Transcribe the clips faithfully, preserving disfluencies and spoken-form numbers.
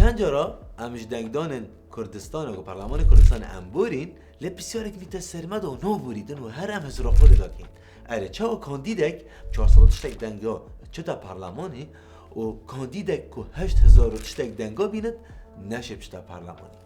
Tencara em ji dengdanên Kurdistanê ku Parlemanê Kurdistanê em borîn, lê pisyarek vî te ser me de û nabûrîtin û her em hizra xwe didakin. Erê, çawa kandîdek çar sed û tiştek denga çita parlemanî û kandîdek ku heşt hezar û tiştek denga bînit, neşê biçita parlemanî?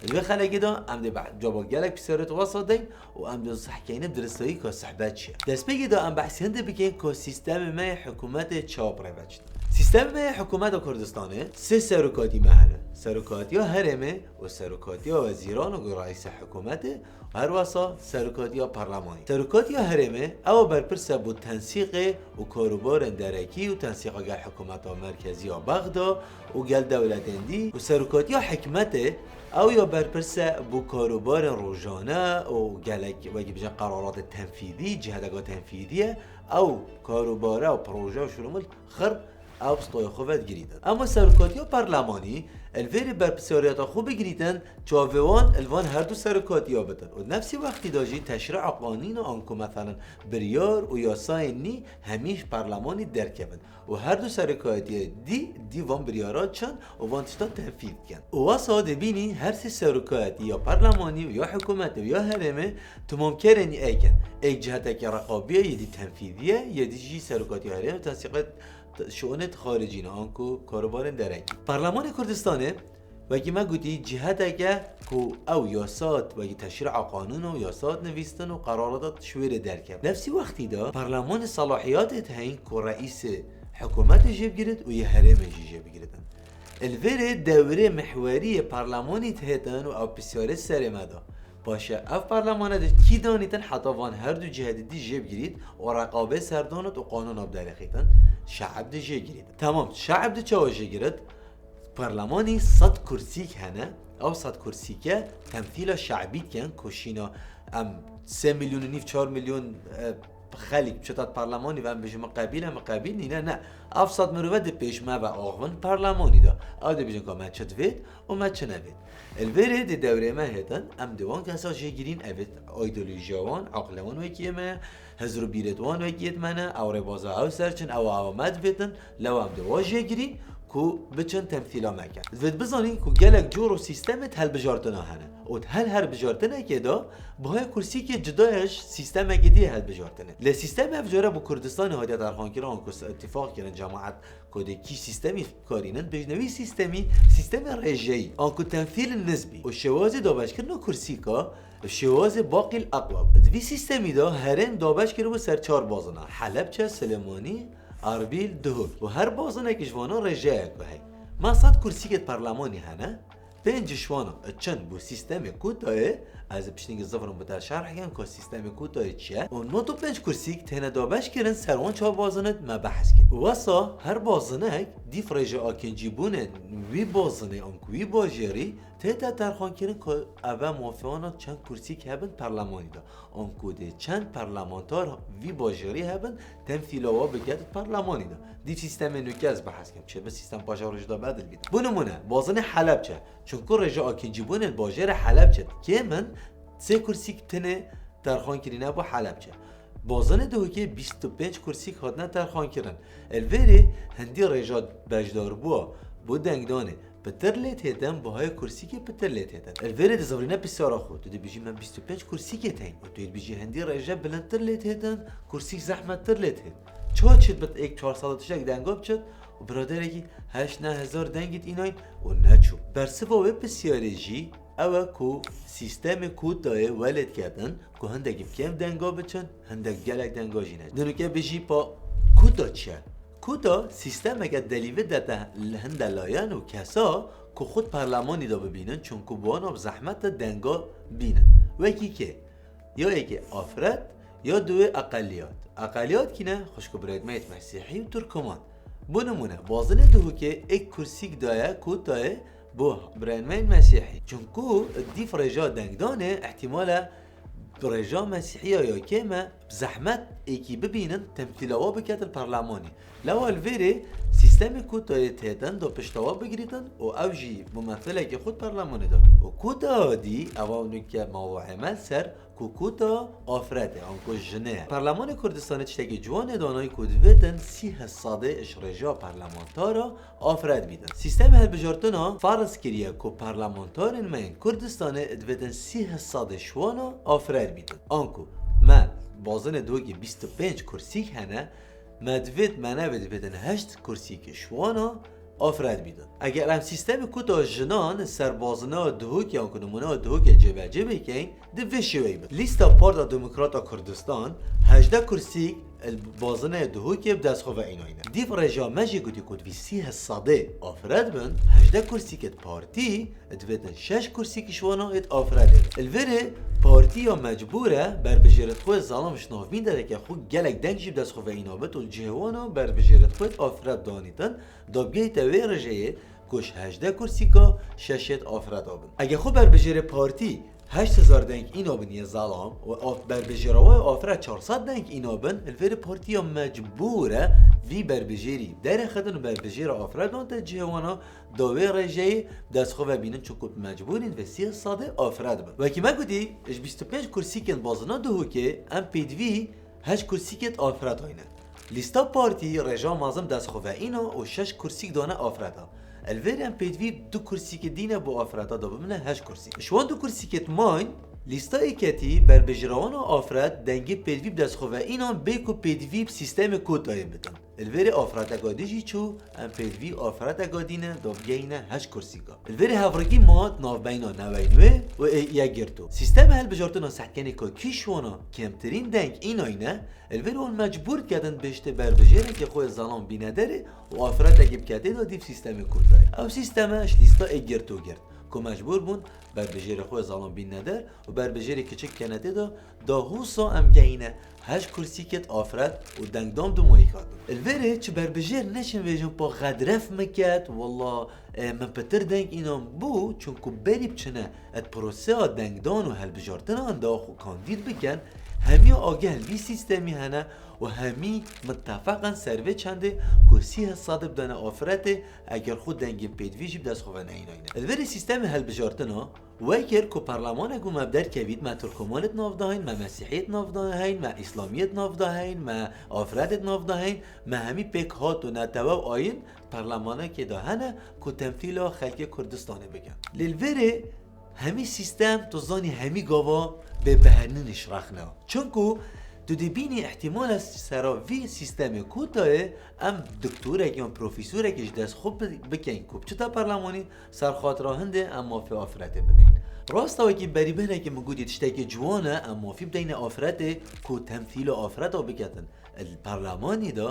Li vê xelekê de em dê beh-, caba gelek pisyarê wesa deyn û em dê sehkeyne diristayî ka sehbet çi ye. Destpêkê de em behsê hindê bikin ka sîstemê me yê hikûmetê çawa bi rê ve çi dibe. Sîstemê me yê hikûmeta Kurdistanê sê serokatî me hene. Serokatiya herêmê û serokatiya wezîran û reîsa hikûmetê û her wesa serokatiya parlemanî. Serokatiya herêmê ew berpirs e bo tensîqê û karûbarên derekî û tensîqa gel hikûmeta merkezî ya Bexda û gel dewletên dî û serokatiya hikûmetê ew ya berpirs e bo karûbarên rojane û gelek wekî bijin qeraratê tenfîzî, ciheteka tenfîzî ye, ew karûbare û proje û şurumil xir ew bi stoya xwe ve digirîtin. Ema serokatiya parlemanî li vêrê berpirsiyariyeta xwe bigirîtin, çavê wan li van her du serokatiya bitin. Û nefsî wextî de jî teşrî'a qanûn anku, meselen, biryar û yasayên nî hemî ji parlemanî derkevin. Û her du serokatiya dî, dî van biryara çin û van tişta tenfîz dikin. Û wesa dibînî her sê serokatî ya parlemanî û ya hikûmetê û ya herêmê timamkerên êk in. Êk ciheteke reqabî ye, yê dî tenfîzî ye, yê dî jî serokatiya herêmê tensîqê t-, şiûnê xaricî ne, anku karûbarên derekî. Parlemanê Kurdistanê, wekî me gotî, ciheteke ku ew yasat, wekî teşrî'a qanûn û yasat nivîstin û qerarata ji wê rê derkevin. Nefsî wextî de parlemanê selahiyatê diheyîn ku reîsê hikûmetê jê bigirit û yê herêmê jî jê bigiritin. Li vê rê dewrê mihwerî yê parlemanî dihêtin û ew pisyarê serê me da. Paşê ev parlemana di kî danîtin heta van her du cihê di dî jê bigirît û reqabê serdanit û qanûna biderêxîtin, şe'b di jê girît. Temam, şe'b di çawa jê girit? Parlemanî sed kursîk hene. Ew sed kursîke temsîla şe'bî dikin ku şîna em sê milyon û nîv, çar milyon, e, xelk biçe tat parlemanî ve em bêjin me qebîl e, me qebîl nîne, ne. Ev sed mirove di pêş me ve axivin parlemanî de. Ew dibêjin ka me çi divêt û me çi nevêt. Li vê rê di dewrê me hêtin, em di wan kesa jê girîn, evêt, îdeolojiya wan, aqilê wan wekî yê me ye, hizr û bîrêt wan wekî yêt me ne, ew rêbaza ew ser çin, ew ew me divêtin, lew em di wa jê girîn ku biçin temsîla me kin. Divêt bizanîn ku gelek cor û sîstemêt helbijartina hene. Û di her helbijartinekê de bihayê kursîkê cuda ye ji sîstemekê dî yê helbijartinê. Lê sîstemê ev care bo Kurdistanê hatiye terxankirin, anku îtîfaq kirin cemaet ku dê kî sîstemî bikarînin, bêjne wî sîstemî, sîstemê rêjeyî, anku temsîl nisbî û şêwazê dabeşkirina kursîka, şêwazê baqîl eqwa. Di vî sîstemî de herêm dabeş kiribû ser çar bazina: Helebçe, Silêmanî, Erbîl, Duhok. Û her bazinekî ji vana rêjeyek heye. Me sed kursîkê parlemanî hene, pênc ji wan çin bo sîstemê kotayê, ez ê piştî zifrim bi te şerh kem ku sîstemê kotayê çi ye. Û nod û pênc kursîk têne dabeş kirin ser wan çar bazinet me behs kir. Û wesa her bazinek dîf rêje akincîbûnê wî bazinê anku wî bajêrî tête terxankirin ku eve mafê wan e çend kursîk hebin parlemanî de. Anku dê çend parlamenter vî bajêrî hebin, temsîla wa biket parlemanî de. Dî sîstemê nûke ez behs kem, çi bi sîstem paşa roj de bedil bît. Bo nimûne, bazinê Helebçe, çunku rêje akincîbûnê li bajêrê Helebçe kêm in, sê kursîk tinê terxan kirîne bo Helebçe. Bazinê Duhokê bîst û pênc kursîk hatine terxan kirin. Li vê rê hindî rêja beşdarbûa bo dengdanê pitir lê têtin, bihayê kursîkê pitir lê têtin. Li vê rê dizivirîne pisyara xwe. Tu dibêjî me bîst û pênc kursîkê tên û tu dibêjî hindî rêje bilindtir lê têtin, kursîk zehmettir lê têt. Çawa çêt bit êk çar sed û tiştek denga biçit û biraderekî heşt neh hezar dengî înayn û neçû. Bersiva wê pisyarê jî ew e ku sîstemê kotayê welêt ketin ku hindek bi kêm denga biçin, hindek gelek denga jî ne. Dinûke bijî pa kota çi ye? Kota sîstemeke delî videte li hinde layan û kesa ku xwe di parlemanî de bibînin, çunku bi wan bi zehmet e denga bînin. Wekî kê? Ya êkê afret, ya duwê eqeliyat. Eqeliyat kî ne? Xwişk û birayêt me yêt mesîhî û turkuman. Bo nimûne, bazinê Duhokê êk kursîk daye kotayê bo birayên me yên mesîhî. Çunku dîf rêja dengdanê îhtîmal e bi rêja mesîhiya ya kêm e, bi zehmet êkî bibînin, temsîla wa biketin parlemanî. Lewa li vêrê sîstemê kotayê têtin da pişta wa bigirîtin û ew jî mumesilekê xwe di parlemanê de bî. Û kota dî, eva nuke ma wa emel ser ku kota afretê, anku jinê. Parlemanê Kurdistanê tiştekî ciwanê danayî ku divêtin sî hezar sadê ji rêjeya parlamentara afret bîtin. Sîstemê hilbijartina ferz kiriye ku parlamentarên me yên Kurdistanê divêtin sî hezar sadê ji wana afret bîtin. Anku me bazinê Duhokê bîst û pênc kursîk hene, me divêt, me nevê divêtin heşt kursîk ji wana afret bîtin. Eger em sîstemê kota jinan serbazina Duhokê, anku nimûna Duhokê cêbecê bikin, di vê şêweyî bit. Lîsta Parta Demokrata Kurdistan hejdeh kursîk li bazinê Duhokê bi dest xwe ve înayne. Dîv rêja me jî gotî ku divî sî hezar sadê afret bin, hejdeh kursîkê di partî divêtin şeş kursîk ji wana êt afret êt. Li vêrê partiya mecbûr e berbijêrê xwe zalam ji navbîn dereke xwe gelek deng jî bi dest xwe ve îna bit û cihê wana berbijêrê xwe afret danîtin, da bigehîte wê rêjeyê ku ji hejdeh kursîka şeşêt afret abin. Eger xwe berbijêrê partî heşt hezar deng îna bin yê zalam û af-, berbijêra wê afret çar sed deng îna bin, li vêrê partiya mecbûr e vî berbijêrî derexidin û berbijêra afret dante cihê wana da wê rêjeyê dest xwe ve bînin, çunku mecbûrîn vê sî sadê afret bin. Wekî me gotî, ji bîst û pênc kursîkên bazina Duhokê em pêdivî heşt kursîkê di afret ayne. Lîsta partî rêja mezin dest xwe ve îna û şeş kursîk dane afreta. Li vêrê em pêdivî du kursîkê dîne bo afreta da bimine heşt kursîk. Ji wan du kursîkê di mayn, lîsta êketî berbijêra wana afret dengê pêdivî bi dest xwe ve înan bê ku pêdivî bi sîstemê kotayê bitin. Li vêrê afreteka dî jî çû, em pêdivî afreteka dî ne da bigehîne heşt kursîka. Li vêrê hevrikî ma di navbeyna Newey Nû û ê Yekgirtû. Sîstemê hilbijartina sehkenê ka kî ji wana kêmtirîn deng înayne, li vêrê wan mecbûr diketin bihiştê berbijêrekê xwe yê zalam bîne derê û afretekê biketê da dîv sîstemê kotayê. Ew sîsteme ji lîsta Yekgirtû girt, ku mecbûr bûn berbijêrê xwe yê zalam bîne der û berbijêrê kiçik kenetê da, da husa em gehîne heşt kursîkê di afret û dengdan du mayî hatin. Li vêrê çi berbijêr neçin vêjin pa xedref miket, walla, e, min pitir deng înan bû, çunku berî biçine di proseya dengdan û hilbijartinan da xwe kandîd bikin, hemiya ageh li vî sîstemî hene û hemî mitefeqin ser vê çendê ku sî hezar sadê bidene afretê, eger xwe dengên pêdivî jî bi dest xwe ve neyînayne. Li vêrê sîstemê hilbijartina wê kir ku parlemanê ku me bi derkevît, me Tirkomanê di nav de heyîn, me Mesîhiyê di nav de heyîn, me Îslamiyê di nav de heyîn, me Afretê di nav de heyîn, me hemî pêk hat û netewe û ayîn parlemanekê de hene ku temsîla xelkê Kurdistanê bikin. Lê li vêrê hemî sîstem, tu zanî, hemî gava bê behenîn îşrexne. Çunku tu dibînî îhtîmala sera vî sîstemê kotayê em doktorekî yan profesorekî ji dest xwe bi-, bikeyn ku biçite parlemanî, ser xatira hindê em mafê afretê bidin. Rasta wekî berî berekê min gotî tiştekî ciwan e, em mafî bideyne afretê ku temsîla afreta biketin. Li parlemanî de,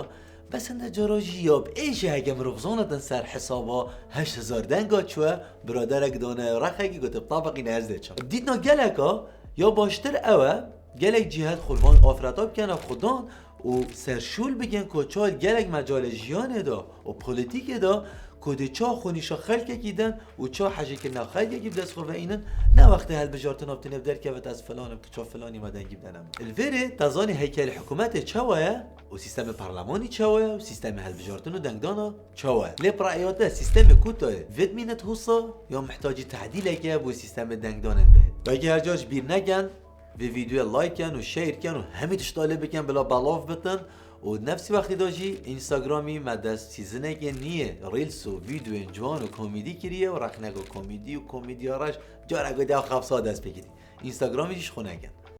bes hinde cara jî ya bi êşê heke mirov zanatin ser hesaba heşt hezar denga çûye, biraderek dane rexekî gote, bi tabeqî ne ez dê çim. Dîtina geleka ya baştir ew e, gelek cî hest xwe li van afreta bikene xudan û serşûl bikin ku ça gelek mecalê jiyanê de û polîtîkê de ku dê ça xwenîşa xelkekî den û ça hejêkirina xelkekî bi dest xwe veînin, ne wextê hilbijartina bi tinê bi derkevit ez filan im, tu ça filanî me dengî bidene min. Li vêrê te zanî heykelê hikûmetê çawa ye û sîstemê parlemanî çawa ye û sîstemê hilbijartin û dengdana çawa ye. Lê bi re'ya te sîstemê kotayê vê dimîne di husa ya mihtacî tehdîlek e bo sîstemê dengdanên bihê. Belkî her ca ji bîr nekin, vê vîdeoyê like ken û share ken û hemî tişta lê bikin bila belav bitin. Û nefsî wextî de jî Instagramî me dest sîzinekê nî yê Reels û vîdeoyên ciwan û komîdî kiriye û rexneka komîdî û komîdiya reş careke dê xefsa dest pê kirî. Instagramî jî ji xwe nekin.